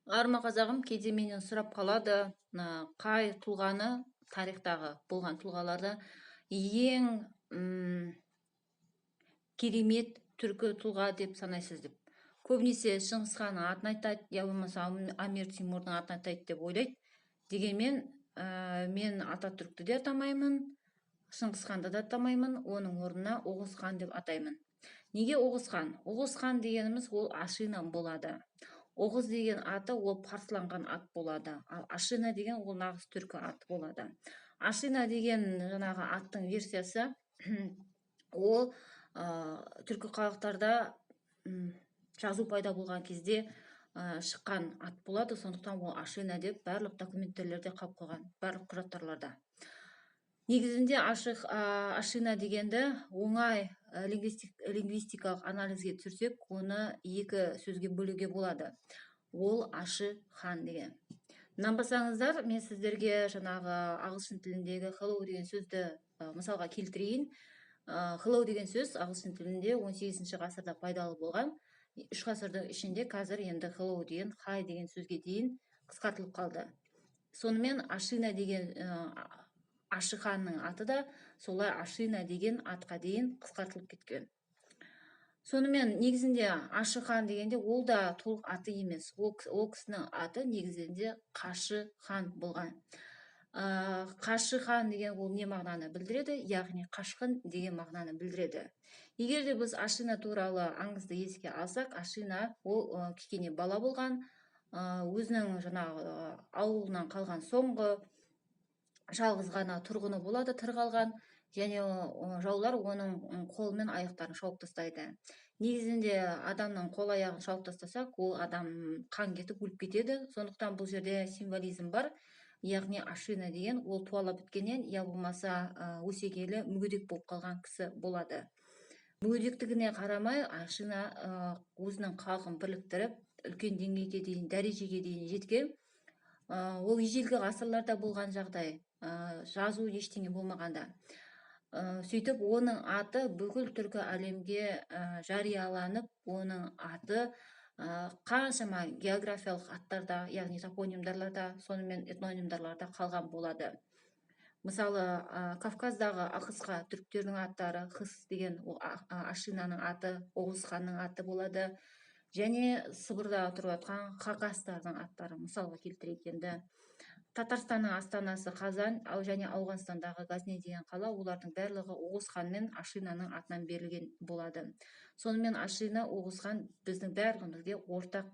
Арма, қазағым, кейде менен сұрап қалады, мына қай тұлғаны, тарихтағы болған тұлғаларды ең керемет түркі тұлға деп санайсыз деп. Көбінесе Шыңғыс ханның атын айтады, я болмаса Амир Тимурдың атын айтады деп ойлайды. Дегенмен мен Ататүрікті де атамаймын, Шыңғыс ханды да атамаймын, оның орнына Оғыз хан деп атаймын. Неге Оғыз хан? Оғыз хан дегеніміз ол Ашина болады. Оғыз деген аты ол парсыланған ат болады, ал Ашина деген ол нағыз түркі аты болады. Ашина деген жаңағы аттың версиясы ол түркі халықтарда жазу пайда болған кезде шыққан ат болады. Сондықтан ол Ашина деп барлық документтерде қалып қойған, барлық құжаттарларда. Негізінде Ашина дегенді оңай лингвистикалық анализге түсірсек, оны екі сөзге бөлуге болады. Ол Ашы хан деген. Нанбасаңыздар, мен сіздерге жаңағы ағылшын тіліндегі hello деген сөзді мысалға келтірейін. Hello деген сөз ағылшын тілінде 18 ғасырда пайдалы болған. 3 ғасырдың ішінде қазір енді hello деген hi деген сөзге дейін қысқартылып қалды. Сонымен, Ашина деген, Ашы ханның аты да солай Ашина деген атқа дейін қысқартылып кеткен. Сонымен, негізінде Ашы хан дегенде ол да толық аты емес, ол кісінің аты негізінде Қашы хан болған. Қашы хан деген ол не мағынаны білдіреді? Яғни қашқын деген мағынаны білдіреді. Егер де біз Ашина туралы аңызды еске алсақ, Ашина ол кішкене бала болған, өзінің жаңағы ауылынан қалған соңғы жалғыз ғана тұрғыны болады, тірі қалған. Және жаулар оның қолы мен аяқтарын шауып тастайды. Негізінде адамның қол аяғын шауып тастасақ, ол адам қан кетіп өліп кетеді. Сондықтан бұл жерде символизм бар, яғни Ашина деген ол туала біткеннен я болмаса өсе келе мүгедек болып қалған кісі болады. Мүгедектігіне қарамай, Ашина өзінің халқын бірліктіріп, үлкен деңгейге дейін, дәрежеге дейін жеткен. Ол ежелгі ғасырларда болған жағдай, жазу ештеңе болмағанда. Сөйтіп оның аты бүкіл түркі әлемге жарияланып, оның аты қаншама географиялық аттарда, яғни топонимдарларда, сонымен этнонимдарларда қалған болады. Мысалы, Кавказдағы ақысқа түріктердің аттары Хыс деген ол Ашинаның аты, Оғыз ханның аты болады. Және Сыбырда тұрып жатқан хакастардың аттары, мысалға келтірейік. Енді Татарстанның астанасы Қазан ал және Ауғанстандағы Газни деген қала, олардың барлығы Оғыз хан мен Ашинаның атынан берілген болады. Сонымен, Ашина, Оғыз хан біздің барлығымызге ортақ.